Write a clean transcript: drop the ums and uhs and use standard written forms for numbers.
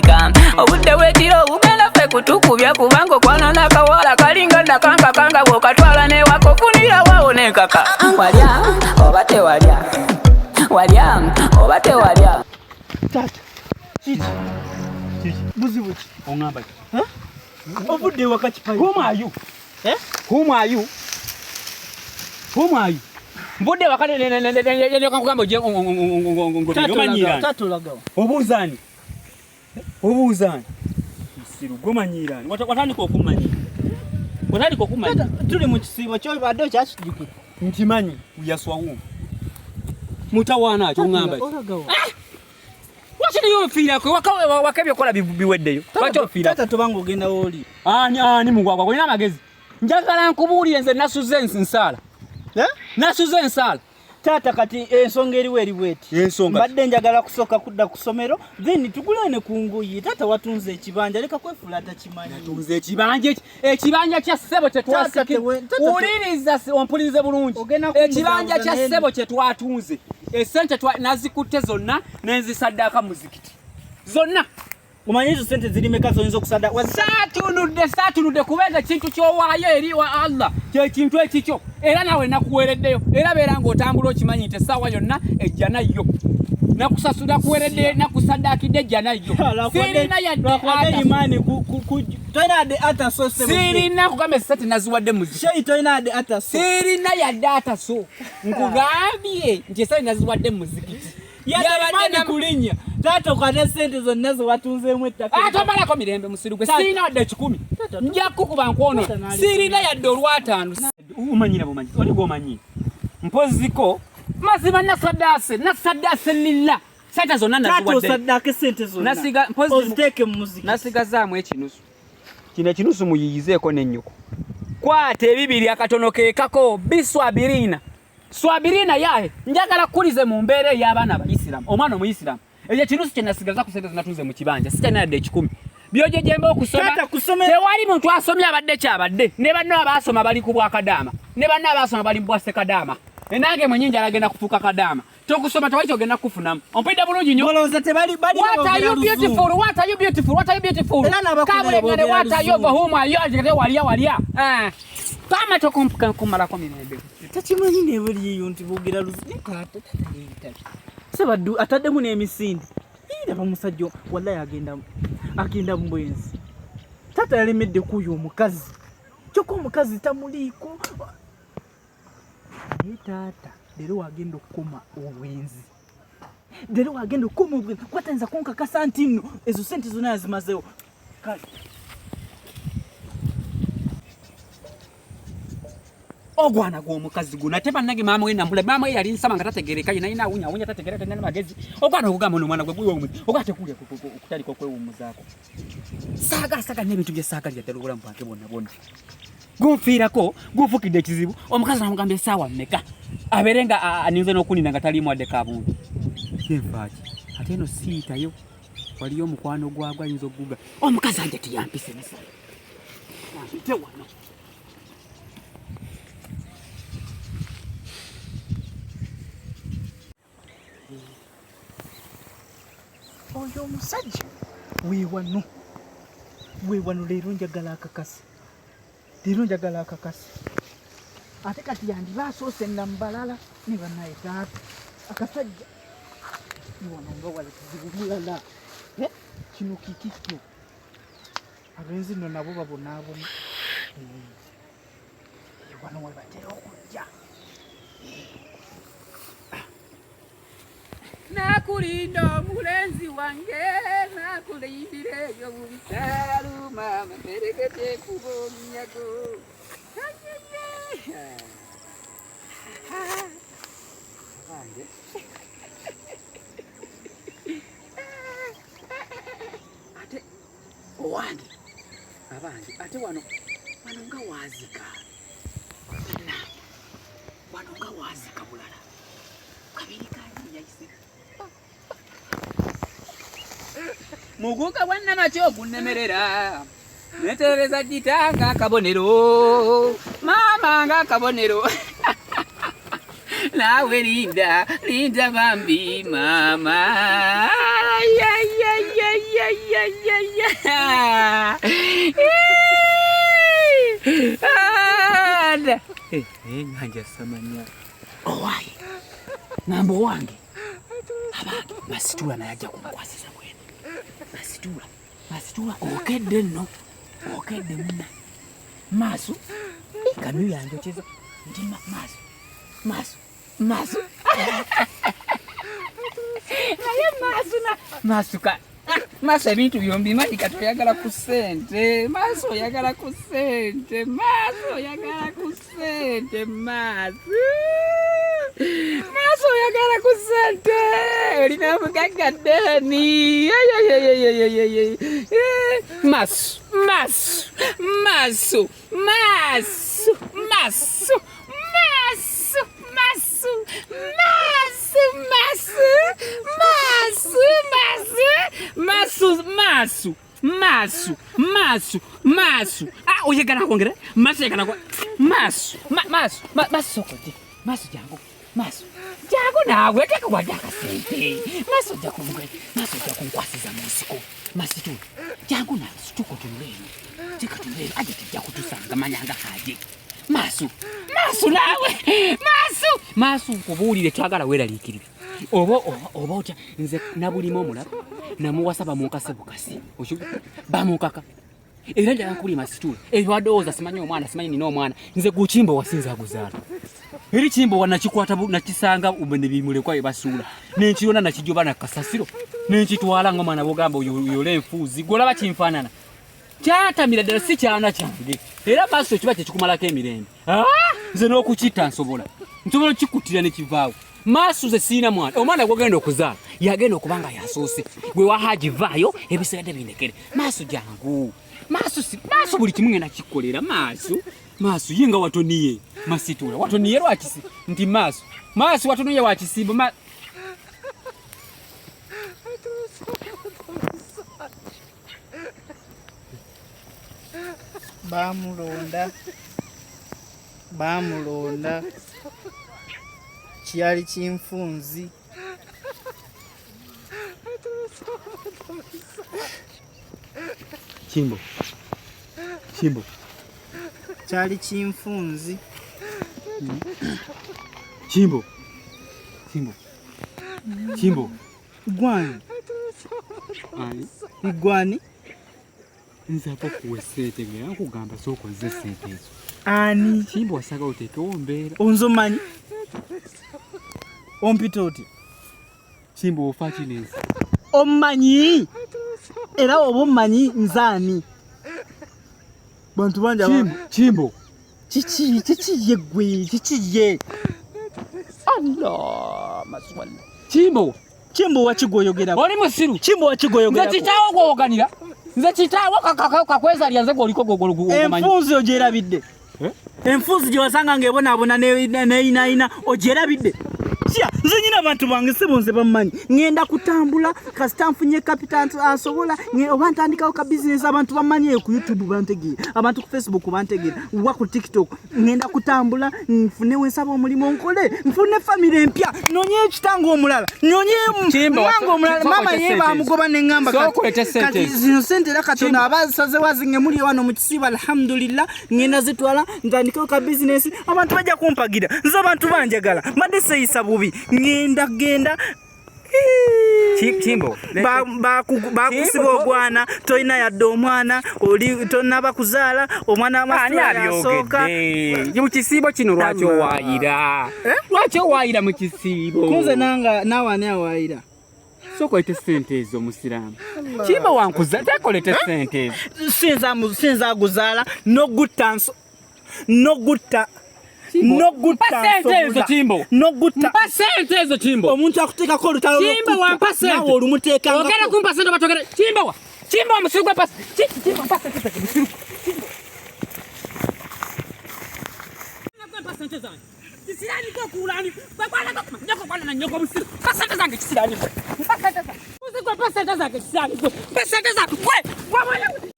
Obudde bw'ekiro bugenda ffe kutukubya kubanga okwana n'akawala kalinga nakankakanga bw'okatwala n'ewaka ofunira waawo n'enkaka. Walya oba tewalya? Walya oba tewalya? Taata, kiki? Kiki? Buzibu ki? Oŋŋamba ki? Ovudde ewaka kipayi. Whom are you? Eh? Whom are you? Whom are you? Mbudde waka nkugamba ojje omanyiirani. Taata olagawa. Obuuza ani? Obuuza ani? Musiru gwomanyiira ani? Watandika okummanyiira. Watandika okummanyiira. Taata, tuli mu kisiibo kyobadde okyakijjukira. Nkimanyi uyaswa wumva. Mutawaana ki oŋŋamba ki? Olagawa. Lwaki naye onfiirako? Waka ebyokola biweddeyo. Lwaki onfiirako? Taata tobanga ogenda wooli. Ani ani mugwagwa olina amagezi? Njagala nkubuulire nze nasuze nsaala. Eh? Nasuze nsaala. Taata kati ensonga eriwo eri bweti. Ensonga ki? Mbadde njagala kusooka kudda ku ssomero then tugulane ku ngoye. Taata watunze ekibanja leka kwefuula atakimanyi. Natunze ekibanja eki ekibanja kya ssebo kye Taata twasiki. taata Wuliriza ompulirize bulungi. Ogenda kumbuza Ekibanja kya buza ssebo kye twatunze. Essente nazikutte zonna ne nzisaddaaka mu muzikiti. Zonna. Omanyi ezo sente ziri meka z'oyinza okusadda? Saatunudde kubanga ekintu ky'owaayo eri wa Allah kye kintu ekikyo era naawe nakuweereddeyo era beera ng'otambula okimanyi nti essaawa yonna ejjana yo nakusasula nakuweereddeyo nakusaddaakidde ejjana yo. Sirina yadde Lwakuwadde ata. limaani tolina yadde ataso ssebo. Sirina kugamba esente naziwadde muziki. Sheyi tolina yadde ataso. Sirina yadde ataso. Nkugambye nti esente naziwadde muzikiti. Yadde Yabadde limaani kulinnya. Taata okwate sente zonna ze watunzeemu ettaka. Ate omalako mirembe musiru gwe. Taata. Sirina wadde 10. Taata, Nja kukuba nkwono. Taata, nali Sirina yadde olwataano. Umanyira bumanyi. Oli gw'omanyi. Mpoziko. Mazima nasaddaase. Nasaddaase lilla. Sente zonna Taata naziwadde. osaddaako sente zonna. Nasiga mpozi Oziteeke mu muzikiti. Nasigazaamu ekinusu. Kino ekinusu muyiyizeeko n'ennyoko. Kwata ebibiri akatono keekako biswabirina. Swabirina yahe njagala kukulize mu mbeera ey'abaana abayisiraamu. Omwana omuyisiraamu. Ekyo ekinusu kye nasigaza ku sente zenatunze mu kibanja sikyalina yadde 10. Byojejemba okusoma. Taata, kusoma- Tewali muntu asomye abadde kyabadde. Ne banno abaasoma bali ku bwakadaama. Ne banno abaasoma bali mu bwasekadaama. Nange mwennyini njala agenda kufuuka kadaama. Tokusoma tewali kyogenda kufunamu. Ompulidde bulungi nnyo. Olowooza tebali bali What are you beautiful? What are you beautiful? What are you beautiful? Era n'abakulu Kabule ngane, boogera what are you Luzungu. over whom are you? Ate walya walya. Eh. Kama tokumpuka kumalako mirembe. Takimanyi nebuli nti boogera Luzungu. Taata tata yeeyitabi. Sebaddu ataddemu n'emisinde. Ii, laba musajja wallahi agenda mu bwenzi. Taata yalemedde kuuyo omukazi. Kyokka omukazi tamuliiko. Naye taata leero wagenda okukoma obwenzi. Leero wagenda okukoma obwenzi. Kuba tayinza kunkakasa nti nno ezo sente zonna yazimazeewo. Kale. Ogwana gw'omukazi guno ate bannange maama we nambula maama we yali nsama nga tategeereka yena yina awunya awunya tategeereka talina magezi. Ogwana ogugamba ono omwana gwe gwewummuza ogwana tekuulya okutandika okwewummuzaako. Saagala saagala n'ebintu bye saagalira ddala obulamu bwange bwonna bwonna. Gunfiirako gunfukidde ekizibu omukazi namugamba essaawa mmeka abeere nga aninze n'okuninda nga taliimu wadde kabuntu. Yenfaaki ate eno siiyitayo waliyo omukwano gwagwo ayinza okuguga omukazi anje tiyampise misana. Ampite wano. Oyo omusajja weewano. Weewano leero njagala akakase. Leero njagala akakase. Ate kati yandiba asoose nna mu balala ne bannaye taata. Akasajja wano nga wala kizibu bulala. Eh, kino kiki kyo? Abenzi nno nabo babonaabona. Wano we batera okujja. Nakulinda omulenzi wange, nakulindira eyo mu bisaalu, maama mperekete kuba omunyago. Abange. Ate owange, abange, ate wano, wano nga waazika. Wano nga waazika bulala. Kabiri kangi yayise. Muguka gwa Namaki ogunnemerera. Neeterereza gita ng'akabonero. Maama ng'akabonero. Naawe linda, linda bambi maama. Ya, ya, ya, Nganja samanya owaye ngamba owange abange Masitula naye ajja kunkwasiza bwene. Masitula, Masitula okedde nno, okedde munna maaso kamyu yanjokyeza nti maaso maaso maaso naye maaso na maaso ka maaso ebintu byombi manyi kati oyagala ku ssente maaso oyagala ku ssente maaso oyagala ku ssente maaso maaso oyagala ku ssente olina omugagga ddeeni maaso maaso maaso maaso maaso maaso maaso maaso maaso maaso maaso maaso maaso maaso maaso maaso ah oyagala kwongera maaso oyagala kwa maaso maaso maaso kote maaso jangu maaso jangu naawe teka wadde akasente maaso ojja kunge maaso ojja kunkwasiza mu nsiko Masitu jangu naawe situko tunuleno teka tunuleno aje tujja kutusanga manyanga haje maaso maaso naawe maaso maaso nkubuulire twagala weeraliikirire oba oba otya nze nabulimu omulaba namuwasa bamunkase bukasi bamunkaka era njala nkuli Masitula ebyo wadowooza simanyi omwana simanyi nina omwana nze gukimba wasinza aguzaala eri kimbo wanakikwata nakisanga nebimulekwa bye basuula nenkirona nakijoba nakasasiro nenkitwala ng'omwana bwogamba oyole enfuuzi gwolaba kinfaanana kyatamira ddala si kyana kyange era maaso kiba kyekikumalako emirembe nze n'okukitta nsobola nsobola okikuttira nekivaawo maaso ze siina mwana omwana gwogenda okuzaala yagenda okuba nga yasoose gwe wahagivaayo ebisigadde bindekere maaso jangu maaso maaso buli kimu ngenda kikolera maaso maaso ye nga watoniye Masitula watoniye lwakisi nti maaso maaso watoniye wakisimbo ma bamulonda bamulonda kyali kinfunzi Kimbo Kimbo kyali kinfunzi Kimbo Kimbo Kimbo gwani ani gwani nze ava okuwa essente nga nkugamba sooka ozze essente ezo ani Kimbo wasaga oteekewo mbeera onzomanyi ompita otya Kimbo ofa ki n'ensi ommanyi era oba ommanyi nze ani bantu bangi Kimbo Kimbo kiki kiki ye gwe kiki ye Allah maswala Kimbo Kimbo wakigwoyogerako oli musiru Kimbo nze wakigwoyogerako kitaawo gwowoganira nze kitaawo kakwezalya nze gwoliko gwomanyi enfunzi ogyerabidde enfunzi gye wasanga ng'ebonaabona neyinayina ogyerabidde kya nze nyina abantu bange sebo nze bammanyi ŋŋenda kutambula kasita nfunye kapita asobola oba ntandikawo ka bizinesi abantu bammanyi eyo ku youtube bantegeera abantu ku facebook bantegeera wa ku tiktok ŋŋenda kutambula nfune wensaba omulimu nkole nfune famire empya nonyeyo kitange omulala nonyeyo mwange omulala maama ye bamugoba neŋŋamba kati zino sente era katonda aba asazewo azingemuli wano mu kisiibo alhamdulillah ŋŋenda zitwala ntandikewo ka bizinesi abantu bajja kumpagira nze abantu banjagala mbadde seeyisa bubi ŋŋenda genda Kimbo bakusiba ogwana tolina yadde omwana oli tonaba kuzaala omwana ani abyogedde mu kisiibo kino lwaki owaayira lwaki owaayira mu kisiibo kunze nanga naawe ani awaayira sooka olete sente ezo omusiraamu Kimbo wankuza teeka olete sente ezo sinza aguzaala nogutta nogutta nogutta sente ezo Kimbo nogutta mpa sente ezo Kimbo omuntu akuteekako olutalo Kimbo wampa sente naawe olumuteekangako ogenda kumpa sente oba togenda Kimbo wa Kimbo omusiru gwe mpa Kimbo mpa sente zange musiru Kimbo mpa sente zange kisirani gwe kuulani gwe nyoko kwana na nyoko musiru mpa sente zange kisirani gwe mpa sente zange musiru gwe mpa sente zange kisirani gwe mpa sente zange gwe gwe